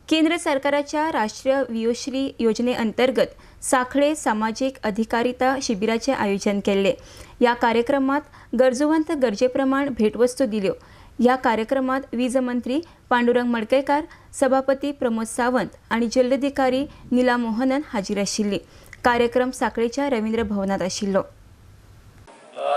केंद्र सरकाराच्या राष्ट्रीय वयोश्री योजने अंतर्गत सांखळे सामाजीक अधिकारिता शिबिराचे आयोजन केल्ले. ह्या कार्यक्रमात गरजूवंत गरजेप्रमाण भेटवस्तू दिल्यो. ह्या कार्यक्रमात वीज मंत्री पांडुरंग मडकयकार, सभापती प्रमोद सावंत आनी जिल्लोधिकारी नीला मोहनन हाजीर आशिल्ली. कार्यक्रम सांखळेच्या रवींद्र भवनात आशिल्लो.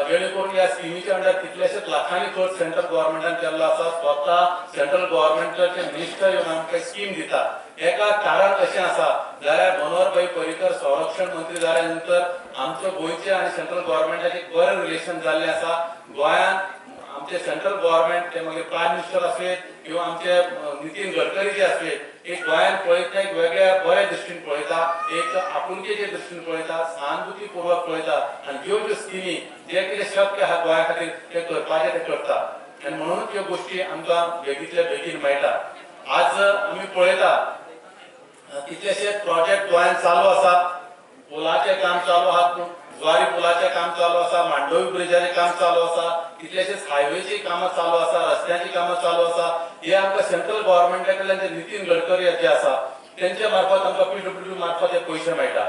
जेणेकरून या स्किमीच्या अंडर कितलेशेच लाखांनी खर्च सेंट्रल गव्हर्नमेंटान केल्लो आसा. स्वता सेंट्रल गव्हर्नमेंटाचे मिनिस्टर येवन आमकां स्कीम दिता. एका कारण अशें आसा जाल्यार मनोहर भाई पर्रीकर संरक्षण मंत्री जाल्या नंतर आमचो गोंयचे आनी सेंट्रल गव्हर्नमेंटाचे बरें रिलेशन जाल्लें आसा. गोंयांत आमचे सेंट्रल गव्हर्नमेंट ते मागीर प्रायम मिनिस्टर आसले किंवा आमचे नितीन गडकरी जे आसले, एक गोंयांत पळयता एक वेगळ्या बऱ्या दृश्टीन पळयता, एक आपुलकेच्या दृश्टीन पळयता, सहानुभूतीपूर्वक पळयता आनी ज्यो ज्यो स्किमी जे कितें शक्य आहा गोंया खातीर ते करपाचें ते करता आनी म्हणूनच ह्यो गोश्टी आमकां बेगींतल्या बेगीन मेळटा. आज आमी पळयता कितलेशे प्रोजेक्ट गोंयांत चालू आसा. पुलाचें काम चालू आहा, जुवारी पुलाचें काम चालू आसा, मांडवी ब्रिजाचें काम चालू आसा, कितलेशेच हायवेची कामां चालू आसा, रस्त्याची कामां चालू आसा. हे आमकां सेंट्रल गव्हर्नमेंटा कडल्यान जे नितीन गडकरी जे आसा तेंच्या मार्फत आमकां पीडब्ल्यूडी मार्फत हे पयशे मेळटा.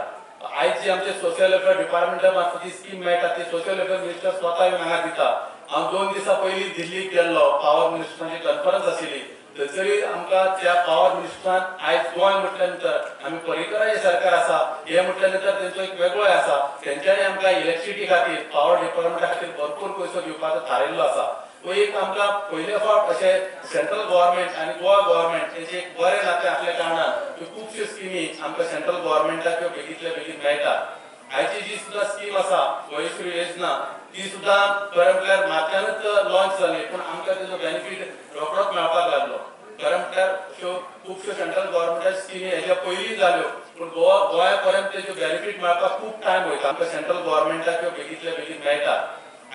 आयज जी आमचे सोशल वेलफेअर डिपार्टमेंटा मार्फत जी स्कीम मेळटा ती सोशल वेलफेअर मिनिस्टर स्वता येवन हांगा दिता. हांव 2 दिसां पयलीं दिल्लीक गेल्लो, पावर मिनिस्टरांची कॉन्फरन्स आशिल्ली, थंयसरय आमकां त्या पावर मिनिस्टरान आयज गोंय म्हटल्या नंतर आमी पर्रीकराचें सरकार आसा हे म्हटल्या नंतर तेंचो एक वेगळो आसा. तेंच्यांनी आमकां इलेक्ट्रिसिटी खातीर पावर डिपार्टमेंटा खातीर भरपूर पयसो दिवपाचो थारायल्लो आसा. तो एक आमकां पयले फावट अशें सेंट्रल गव्हर्नमेंट आनी गोवा गव्हर्नमेंट हेचें एक बरें नातें आसल्या कारणान त्यो खुबश्यो स्किमी आमकां सेंट्रल गव्हर्नमेंटाक त्यो बेगींतल्या बेगीन मेळटा. आयची जी सुद्दां स्कीम आसा वयोश्री योजना ती सुद्दां खरें म्हटल्यार मार्चानूच लॉन्च जाली, पूण आमकां तेजो बेनिफीट रोखडोच मेळपाक लागलो. खरें म्हटल्यार अश्यो खुबश्यो सेंट्रल गव्हर्नमेंटाच्यो स्किमी हेज्या पयलीं जाल्यो, पूण गोंया पर्यंत तेजो बेनिफीट मेळपाक खूब टायम वयता. आमकां सेंट्रल गव्हर्नमेंटाक त्यो बेगींतल्या बेगीन मेळटा.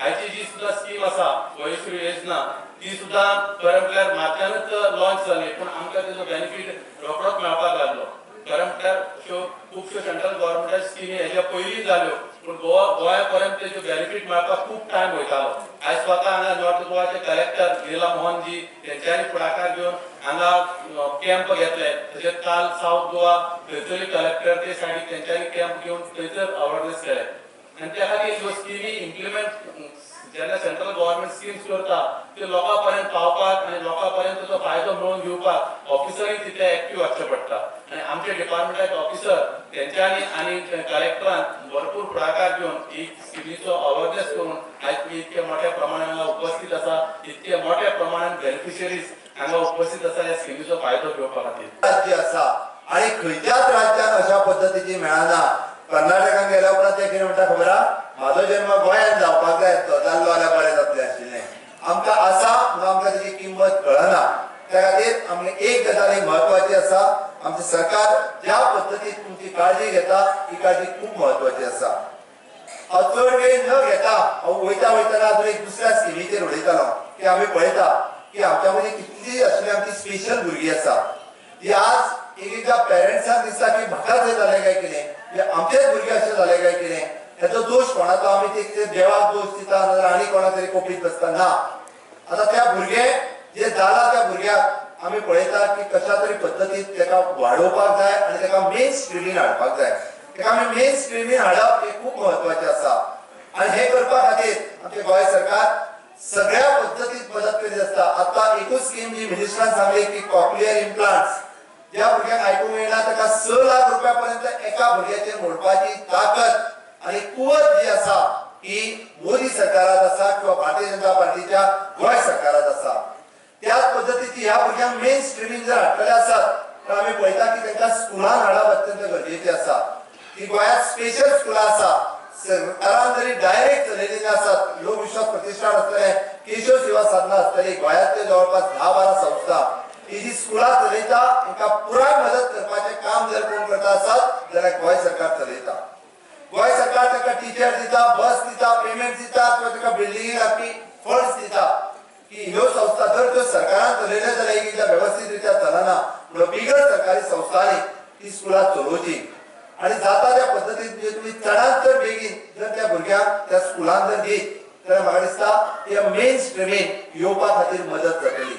आयची जी सुद्दां स्कीम आसा वयोश्री योजना ती सुद्दां खरें म्हटल्यार मार्चानूच लॉन्च जाली, पूण आमकां तेजो बेनिफीट रोखडोच मेळपाक लागलो. खरें म्हटल्यार अश्यो खुबश्यो सेंट्रल गव्हर्नमेंटाच्यो स्किमी हेज्या पयलीं जाल्यो, पूण गोंया पर्यंत तेजो बेनिफीट मेळपाक खूब टायम वयतालो. आयज स्वता हांगा नॉर्थ गोवाचे कलेक्टर नीला मोहनजी तेंच्यांनी फुडाकार घेवन हांगा कॅम्प घेतले. तशेंच काल सावथ गोवा थंयसरले कलेक्टर ते सायडीक तेंच्यांनी कॅम्प घेवन थंयसर अवेरनेस केले. आनी त्या खातीर ह्यो स्किमी इम्प्लिमेंट जेन्ना सेंट्रल गव्हर्नमेंट स्किम्स करता त्यो लोकां पर्यंत पावपाक आनी लोकां पर्यंत ताचो फायदो मेळोवन घेवपाक ऑफिसरूय तितले एक्टीव आसचे पडटा. आनी आमच्या डिपार्टमेंटाचे ऑफिसर तेंच्यांनी आनी कलेक्टरान भरपूर फुडाकार घेवन ही स्किमीचो अवेरनेस करून आयज तुमी इतके मोठ्या प्रमाणान हांगा उपस्थित आसा, इतके मोठ्या प्रमाणान बेनिफिशरीज हांगा उपस्थित आसा ह्या स्किमीचो फायदो घेवपा खातीर. राज्य आसा आनी खंयच्याच राज्यान अशा पद्दतीची मेळना. कर्नाटकान गेल्या उपरांत ते कितें म्हणटा खबर आहा, म्हाजो जन्म गोंयांत जावपाक जाय तो जाल्लो जाल्यार बरें जातलें आशिल्लें. आमकां आसा म्हणून आमकां तेजी किंमत कळना. त्या खातीर आमगे एक गजाल ही म्हत्वाची आसा, आमचें सरकार ज्या पद्दतीन तुमची काळजी घेता ही काळजी खूब म्हत्वाची आसा. हांव चड वेळ न घेता हांव वयता वयतना अजून एक दुसऱ्या स्किमीचेर उलयतालो की आमी पळयता की आमच्या मदीं कितली आशिल्ली आमची स्पेशल भुरगीं आसा ती आज एक एकदा पेरंट्सांक दिसता की म्हाकाच हें जालें काय कितें, म्हणजे आमचेच भुरगे अशें जालें काय कितें. हेचो दोश कोणाचो, आमी ते देवाक दोश दिता नाजाल्यार आनी कोणा तरी कोपीत बसता ना. आतां त्या भुरगे जे जाला त्या भुरग्याक आमी पळयता की कशा तरी पद्दतीन तेका वाडोवपाक जाय आनी तेका मेन स्ट्रिमीन हाडपाक जाय. तेका आमी मेन स्ट्रिमीन हाडप हें खूब म्हत्वाचें आसा आनी हें करपा खातीर आमचें गोंय सरकार सगळ्या पद्दतीन मदत करीत आसता. आतां एकूच स्कीम जी मिनिस्टरान सांगली की कॉक्लियर इम्प्लांट्स, ज्या भुरग्यांक आयकूंक येना ताका 6 लाख रुपया पर्यंत एका भुरग्याचेर मोडपाची ताकद आनी कुवत जी आसा ही मोदी सरकारात आसा किंवा भारतीय जनता पार्टीच्या गोंय सरकारात आसा. त्याच पद्दतीची ह्या भुरग्यांक मेन स्ट्रिमींग जर हाडटले आसत तर आमी पळयता की तांकां स्कुलान हाडप अत्यंत गरजेचें आसा. ती गोंयांत स्पेशल स्कुलां आसा, सरकारान जरी डायरेक्ट चलयलेली आसत, लोकविश्वास प्रतिष्ठान आसतलें, केशव सेवा साधना आसतली, गोंयांतले जवळपास 10-12 संस्था ही जी स्कुलां चलयता तांकां पुराय मदत करपाचें काम जर कोण करता आसत जाल्यार गोंय सरकार चलयता. गोंय सरकार ताका टिचर दिता, बस दिता, पेमेंट दिता किंवा ताका बिल्डिंगी लागपी फंड्स दिता की ह्यो संस्था जर त्यो सरकारान चलयल्यो जाल्यार एक एकदां वेवस्थीत रित्या चलना म्हणून बिगर सरकारी संस्थांनी ती स्कुलां चलोवची आनी जाता त्या पद्दतीन म्हणजे तुमी चडांत चड बेगीन जर त्या भुरग्यांक त्या स्कुलान जर दीत जाल्यार म्हाका दिसता त्या मेन स्ट्रिमीन येवपा खातीर मदत जातली.